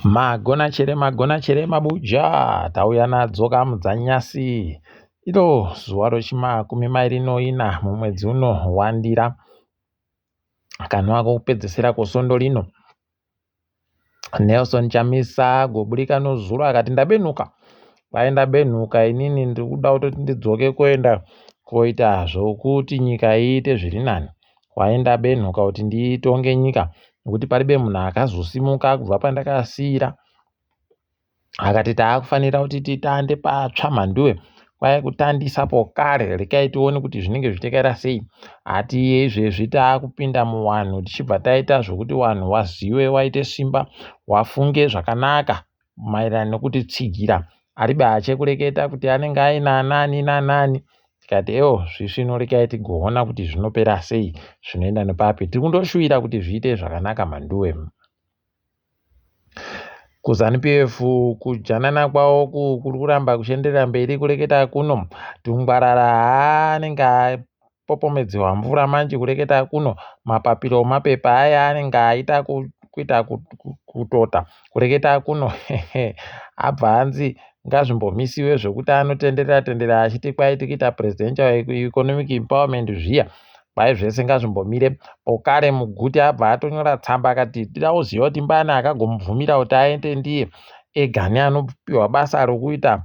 Magona chere magona chere mabuja tauya nadzo kamudzanyasi iro zuva rochimakumi mairi noina mumwedzi uno wandira kanwa kokupedzesera kwosondo rino. Nelson Chamisa agoburika nozuro akati ndabenuka kwai ndabenhuka inini ndiri kuda kutoti ndidzoke kuenda koita zvokuti nyika iite zviri nani. Kwai ndabenhuka kuti nditonge nyika nekuti paribe munhu akazosimuka kubva pandakasiira. Akati taakufanira kuti titande patsva mhanduwe kwai kutandisa pokare rekai tione kuti zvinenge zvichitekaira sei. Hati izvezvi taakupinda muwanhu tichibva taita zvokuti wanhu wazive waite simba wafunge zvakanaka maererano nekutitsigira. Aribe achekureketa kuti anenge aina anani nanani tikati ewo zvisvino rekai tigoona kuti zvinopera sei zvinoenda nepapi. Tiri kundoshuwira kuti zviite zvakanaka mhanduwe. KuZanu PF kujanana kwavo kuri kuramba kuchienderera mberi kureketa kuno. Tungwarara haa anenge apopomedziwa mvura manje kureketa kuno. Mapapiro mapepa aya anenge aita kuita kutota kureketa kuno. Abva anzi ngazvimbomisiwe zvekuti anotenderera tenderera achiti kwai tikuita presidential economic empowerment zviya. Kwai zvese ngazvimbomire. Pokare Muguti abva atonyora tsamba akati tida kuziva kuti mbani akagomubvumira kuti aende ndiye ega neanopiwa basa rokuita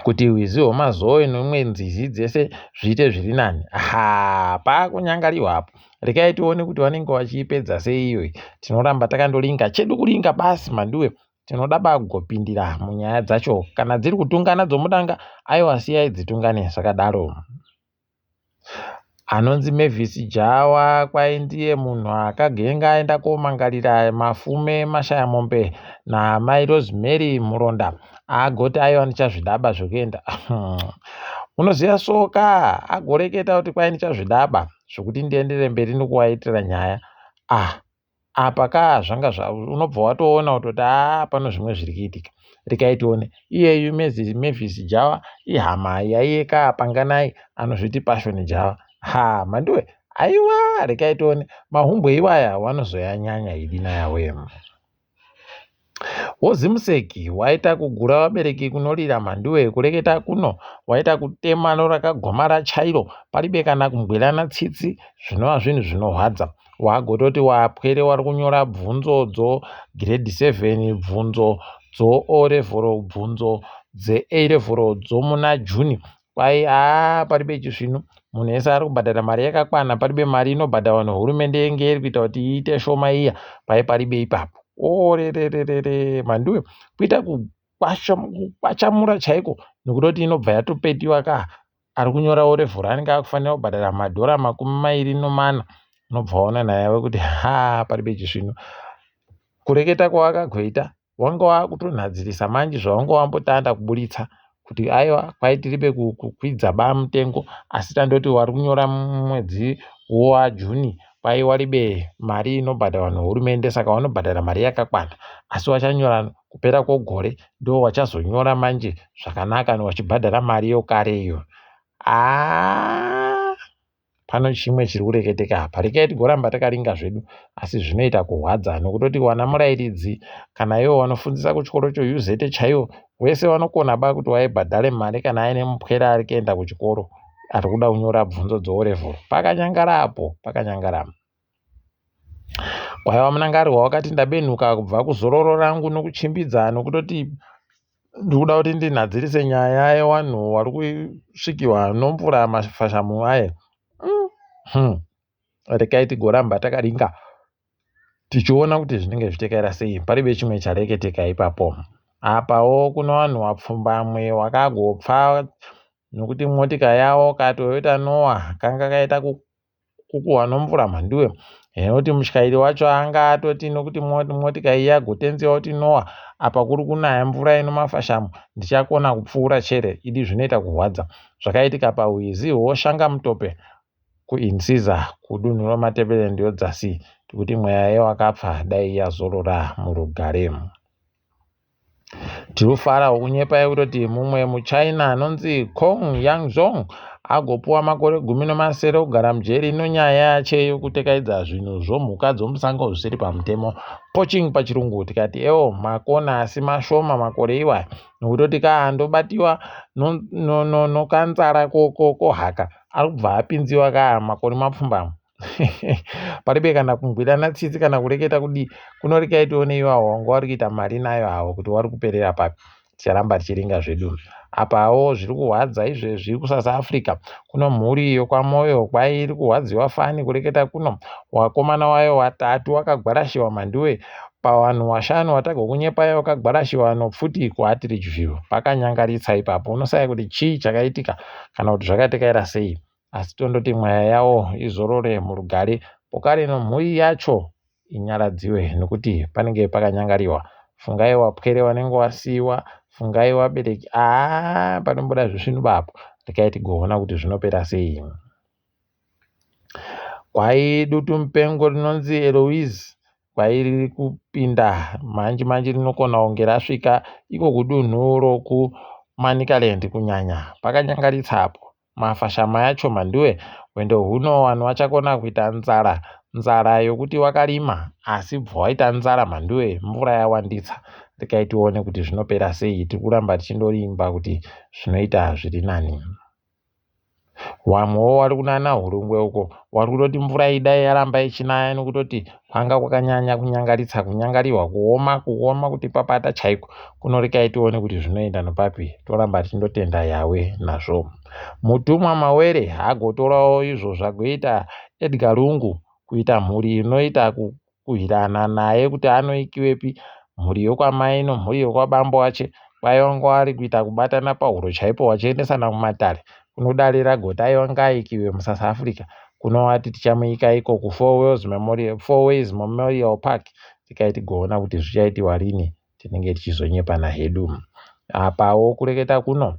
kuti rwizi rwemazowe neimwe nzizi dzese zviite zviri nani. Ha pakunyangariwa apo. Rekai tione kuti vanenge vachiipedza sei iyoyi. Tinoramba takandoringa chedu kuringa basi mhanduwe. Tinoda bagopindira munyaya dzacho. Kana dziri kutungana dzomudanga aiwa siyai dzitungane zvakadaro. Anonzi Mavis Jawa kwai ndiye munhu akagenga aenda komangarira Mafume Mashayamombe naamai Rosemary Muronda agoti aiwa ndichazvidaba zvekuenda. Unoziva soka agoreketa kuti kwai ndichazvidaba zvekuti ndienderere mberi nekuvaitira nyaya. Ah apa ka zvanga zva unobva watoona kutoti haa pano zvimwe zviri kuitika rekai tione iyeyu Mavis Java ihama yaiye ka Panganai anozviti Passion Java ha mhanduwe aiwa rekai tione mahumbwe iwaya wanozoyanyanya idi nayawe Wozimuseki waita kugura vabereki kunorira mhanduwe kureketa kuno waita kutema norakagomara chairo paribe kana kumbwirana tsitsi zvinova zvinhu zvinorwadza wagototi wapwere wari kunyora bvunzo dzo grade 7 bvunzo dzo o level bvunzo dze a level dzomuna June Kwai haa paribe chisvinu munhu wese ari kubhadhara mari yakakwana paribe mari inobhadharwa nehurumende yenge iri kuita kuti iite shoma iya pai paribe ipapo orerererere mhanduwe kuita kukwachamura chaiko nekutoti inobva yatopetiwa ka ari kunyora orevhura anenge akufanira kubhadhara madhora 24 unobva waona naye wekuti haa paribe chisvinu kureketa kwawakagoita wanga wakutonhadzirisa manje zvawanga wambotanda kuburitsa kuti aiwa kwai tiribe kukwidza ba mutengo asi tandoti wari kunyora mwedzi waJune kwai waribe mari inobhadharwa nehurumende saka wanobhadhara mari yakakwana asi wachanyora kupera kwegore ndo wachazonyora manje zvakanaka wachibhadhara mari yokare iyo aa Pano chimwe chiri kureketeka apa. Rekai tigoramba takaringa zvedu asi zvinoita kurwadza nokutoti wana murairidzi kana ivo vanofundisa kuchikoro choUZ chaiwo wese vanokona ba kuti waibhadhare mari kana aine mupwere ari kuenda kuchikoro ari kuda kunyora bvunzo dzoOlevel. Pakanyangara apo, pakanyangara. Kwaiva Munangarwa wakati ndabenhuka kubva kuzororo rangu nokuchimbidza nokutoti ndikuda kuti ndinhadzirise nyaya yewanhu wari kusvikiwa nomvura mafashamu aye. Rekai tigoramba takaringa tichiona kuti zvinenge zvichitekaira sei paribe chimwe chareketeka ipapo. Apawo kuno vanhu wapfumbamwe wakagopfa nokuti motika yawo kaToyota Noah kanga kaita kukuhwa nomvura mhanduwe nekuti mutyairi wacho anga atoti nokuti motika iyi yagotenzewa kuti Noah apa kuri kunaya mvura ino mafashamu ndichakona kupfuura chere idi zvinoita kurwadza zvakaitika pawizi hoshanga mutope kuInsiza kudunhu reMatabeleland yodzasi tikuti mweya yewakapfa dai yazorora murugare. Tirikufara kunyepa kutoti mumwe muChina anonzi Kong Yangzhong agopuwa makore 17 okugara mujeri nonyaya yache yokutekaidza zvinhu zvomhuka dzomusango zvisiri pamutemo, poaching pachirungu. Tikati ewo makona asi mashoma makore iwaya, nokutoti kaandobatiwa nokanzara kohaka ari kubva apinziwa kaa makore mapfumbamwe. Paribe kana kungwirana tsitsi kana kureketa kudii kunorekai tione iwawo wanga wari kuita mari nayo avo kuti wari kuperera papi. Ticharamba tichiringa zvedu. Apawo zviri kuhwadza izvezvi kuSouth Africa kuno mhuri yokwaMoyo kwairi kuhwadziwa fani kureketa kuno. Wakomana wayo watatu wakagwarashiwa mhanduwe pawanhu washanu watagokunyepai wakagwarashiwa nopfuti kuAtteridgeville. Pakanyangaritsa ipapo unosaya kuti chii chakaitika kana kuti zvakatekaira sei. Asi tondoti mwaya yawo izorore murugare pokare nomhuri yacho inyaradziwe nokuti panenge pakanyangariwa. Fungai wapwere wanenge wasiiwa, fungai wabereki aa panomboda zvisvinu bapo. Rekai tigoona kuti zvinopera sei. Kwai dutumupengo rinonzi Eloise kwairi kupinda manji manji rinokona kunge rasvika iko kudunhu rokuManicaland kunyanya pakanyangaritsa apo. Mafashama yacho mhanduwe hwendo huno vanhu vachakona kuita nzara, nzara yokuti wakarima asi bva waita nzara mhanduwe mvura yawanditsa. Rekai tione kuti zvinopera sei, tiri kuramba tichindorimba kuti zvinoita zviri nani. Wamwewo wari kunana Hurungwe uko wari kutoti mvura iyi dai yaramba ichinaya nokutoti kwanga kwakanyanya kunyangaritsa kunyangariwa kuoma kuoma kuti papata chaiko. Kunorekai tione kuti zvinoenda nopapi toramba tichindotenda Yawe nazvo. Mutumwa Mawere agotorawo izvo zvagoita Edgar Lungu kuita mhuri inoita kuhirana naye kuti anoikiwepi mhuri yokwamai nomhuri yokwabambo wache kwaiva wanga kuita kubatana pahuro chaipo wachiendesana kumatare kunodare ragoti aiwa ngaaikiwe muSouth Africa kunovati tichamuika iko kuFour Ways Memorial Park tikai tigoona kuti zvichaitiwa rini tinenge tichizonyepana hedu. Apawo kureketa kuno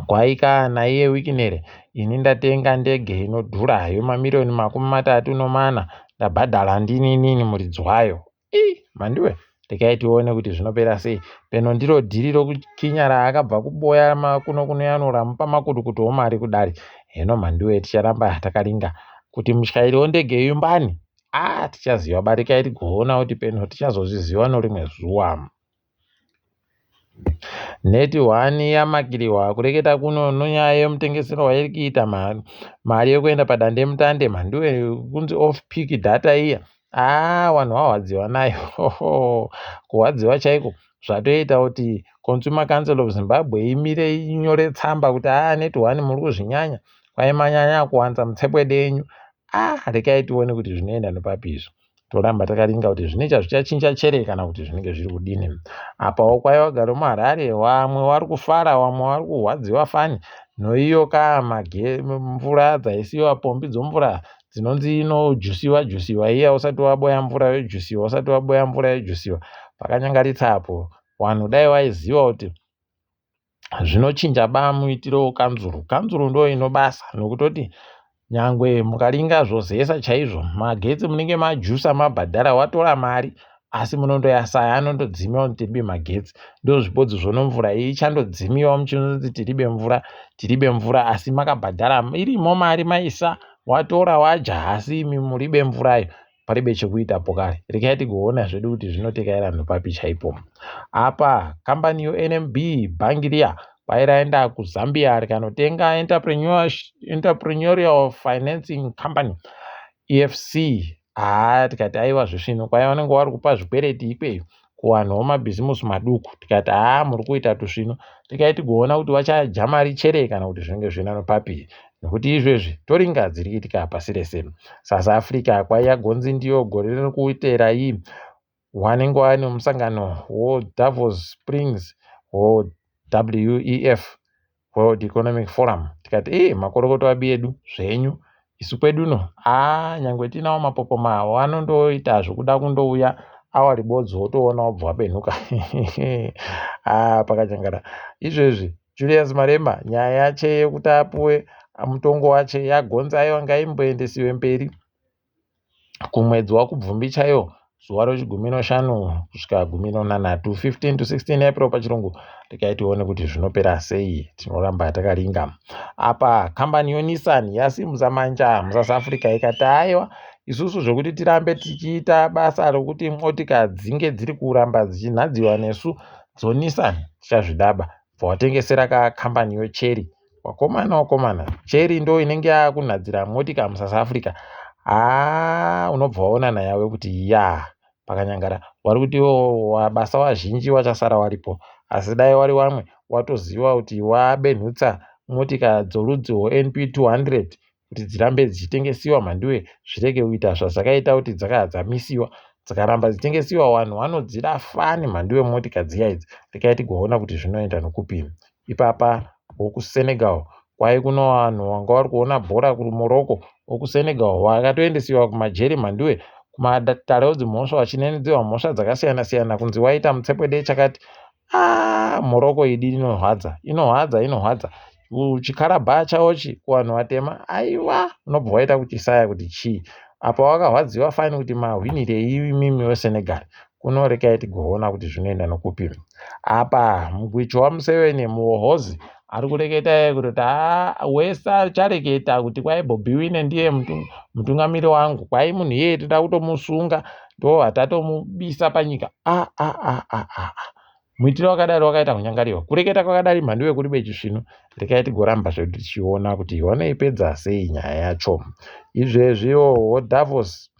Kwaika naiye Wicknell ini ndatenga ndege inodhura yemamiriyoni 34 ndabhadhara ndini inini muridzi wayo. Ii mhanduwe rekai tione kuti zvinopera sei. Peno ndiro dhiri rokukinya raakabva kuboya kuno kunoyanora mupa makutukutu omari kudari. Heno mhanduwe ticharamba takaringa kuti mutyairi wendege yumbani. Ah tichaziva barikai tigoona kuti peno tichazozviziva norimwe zuva. Neti hwani yamakiriwa kureketa kuno nonyaya yemutengesero wairi kuita mari yekuenda padandemutande mhanduwe kunzi off peak data iya aa vanhu vahwadziwa nayo kuhwadziwa chaiko zvatoita kuti Consumer Council of Zimbabwe imire inyore tsamba kuti aa neti hwani muri kuzvinyanya kwai manyanya kuwanza mutsepwede yenyu aa rekai tione kuti zvinoenda nepapi izvo. Toramba takaringa kuti zvine chazvichachinja chere kana kuti zvinenge zviri kudini. Apawo kwaiva vagari vemuHarare vamwe vari kufara vamwe vari kurwadziwa fani noiyo ka mage mvura dzaisiwa pombi dzomvura dzinonzi inojusiwa jusiwa iya usati waboya mvura yojusiwa usati waboya mvura yojusiwa pakanyangaritsa apo vanhu dai vaiziva kuti Zvinochinja ba muitiro wekanzuru. Kanzuru ndo inobasa nokutoti nyangwe mukaringa zvozesa chaizvo magetsi munenge majusa mabhadhara watora mari asi munondoyasaya anondodzimiwa kuti tiribe magetsi ndozvibodzi zvono mvura iyi ichandodzimiwa muchinonzi tiribe mvura tiribe mvura asi makabhadhara irimo mari maisa watora wadya asi imi muribe mvurayo paribe chekuita pokare rekai tigoona zvedu kuti zvinotekaira nopapi chaipo. Apa kambani yoNMB bhangi riya kwai raenda kuZambia rikanotenga Entrepreneurial Financing Company EFC. Haa tikati aiwa zvisvino kwai vanenge vari kupa zvikwereti ikweyo kuvanhu vemabhizimusi maduku tikati haa muri kuita tusvino tikai tigoona kuti vachadya mari chere kana kuti zvinenge zvina nopapi nekuti izvezvi toringa dziri kuitika pasi rese. South Africa kwaiya gonzi ndiyo gore riri kuitera iyi wanenge wane musangano woDavos Springs woWEF World Economic Forum tikati ee makorokoto abi edu zvenyu isu kweduno aa nyangwe tinawo mapopoma awo anondoita zvokuda kundouya awa ribodzi wotoona wabva wabenhuka aa pakanyangara izvezvi Julius Malema nyaya yache yekuti apuwe mutongo wache yagonzi aiwa ngaimboendesiwe mberi kumwedzi waKubvumbi chaiwo. Zuva rechigumi noshanu kusvika 13, 15 to 16 April pachirungu. Regai tione kuti zvinopera sei, tinoramba takaringa. Apa kambani yoNissan yasimudza manja muSouth Africa ikati aiwa, isusu zvekuti tirambe tichiita basa rokuti motika dzinge dziri kuramba dzichinhadziwa nesu dzoNissan tichazvidaba. Bva watengesera kakambani yoChery. Wakomana wakomana, Chery ndo inenge yakunhadzira motika muSouth Africa. Haa, unobva waona nayawe kuti ya pakanyangara. Wari kuti iwo wabasa wazhinji wachasara waripo, asi dai wari wamwe watoziva kuti wabenhutsa motika dzorudzi rweNP 200 kuti dzirambe dzichitengesiwa mhanduwe, zvirege kuita zvazvakaita kuti dzakanga dzamisiwa. Dzikaramba dzichitengesiwa vanhu vanodzida fani mhanduwe motika dziya idzi. Regai tigoona kuti zvinoenda nokupi. Ipapa wokuSenegal kwai kuno vanhu vanga vari kuona bhora kuMorocco wokuSenegal vakatoendesiwa kumajeri mhanduwe, kumatare edzimhosva vachinenedzerwa mhosva dzakasiyana siyana kunzi waita mutsepwede chakati. Ah, Morocco idi inorwadza, inorwadza, inorwadza. Chikarabha chaochi kuvanhu vatema, aiwa, unobva waita kuchisaya kuti chii. Apa wakarwadziwa fani kuti mahwinirei imimi weSenegal. Kuno regai tigoona kuti zvinoenda nokupi. Apa mugwicho waMuseveni muHozi ari kureketa iye kutoti haa, wese achareketa kuti kwai Bobi Wine ndiye mutungamiri wangu, kwai munhu iyeye toda kutomusunga, ndo hatatomubisa panyika. A a a a a, muitiro wakadari wakaita kunyangariwa. Kureketa kwakadari mhanduwe kuri bechisvinu. Regai tigoramba zvedu tichiona kuti vanoipedza sei nyaya yacho. Izvezviwo woDavos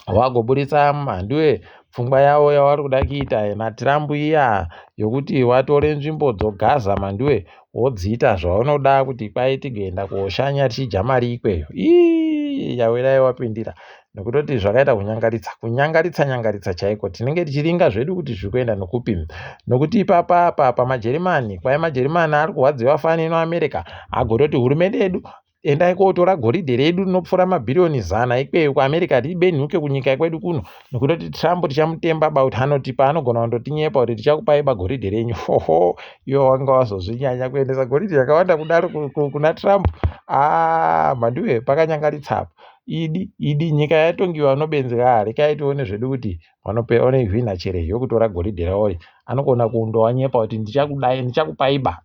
wagoburitsa mhanduwe pfungwa yavo yavari kuda kuita naTrump iya yokuti watore nzvimbo dzoGaza mhanduwe wodziita zvaunoda kuti kwai tigoenda koshanya tichidya mari ikweyo. Ii, yawerai wapindira nokutoti zvakaita kunyangaritsa, kunyangaritsa nyangaritsa chaiko. Tinenge tichiringa zvedu kuti zviri kuenda nokupi, nokuti ipapa apa pamajerimani kwai majerimani ari kurwadziwa fani ino America agototi hurumende yedu endai kotora goridhe redu rinopfuura mabhiriyoni 100 ikweyo kuAmerica ribenhuke kunyika kwedu kuno, nokutoti Trump tichamutemba ba kuti anotipa, anogona kundotinyepa kuti tichakupai bagoridhe renyu. Hoho, iwo wanga wazozvinyanya kuendesa goridhe yakawanda kudaro kuna Trump. A mhanduwe pakanyangaritsa apa. Idi idi nyika yatongiwa nobenzi kaa. Regai tione zvedu kuti vanoihwina chere yokutora goridhe ravo. Anogona kundowanyepa kuti ndichakudai, ndichakupai ba.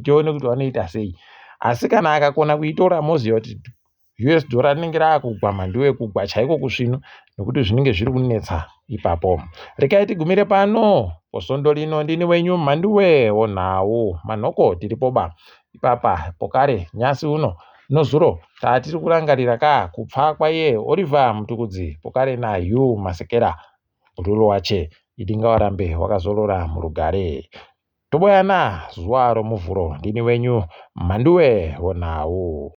Tione kuti vanoita sei. Asi kana akakona kuitora, moziva kuti US dollar rinenge raakugwa mhanduwe, kugwa chaiko kusvinu, nekuti zvinenge zviri kunetsa ipapo. Regai tigumire pano posondo lino. Ndini wenyu mhanduwe wonhau manhoko, tiripo ba ipapa pokare. Nyasi uno nozuro tatiri kurangarira ka kupfa kwaiye Oliver Mutukudzi pokare naHugh Masekela bhururu wache. Idi ngawarambe wakazorora murugare. Toboyana zuva romuvhuro. Ndini wenyu mhanduwe wonhau.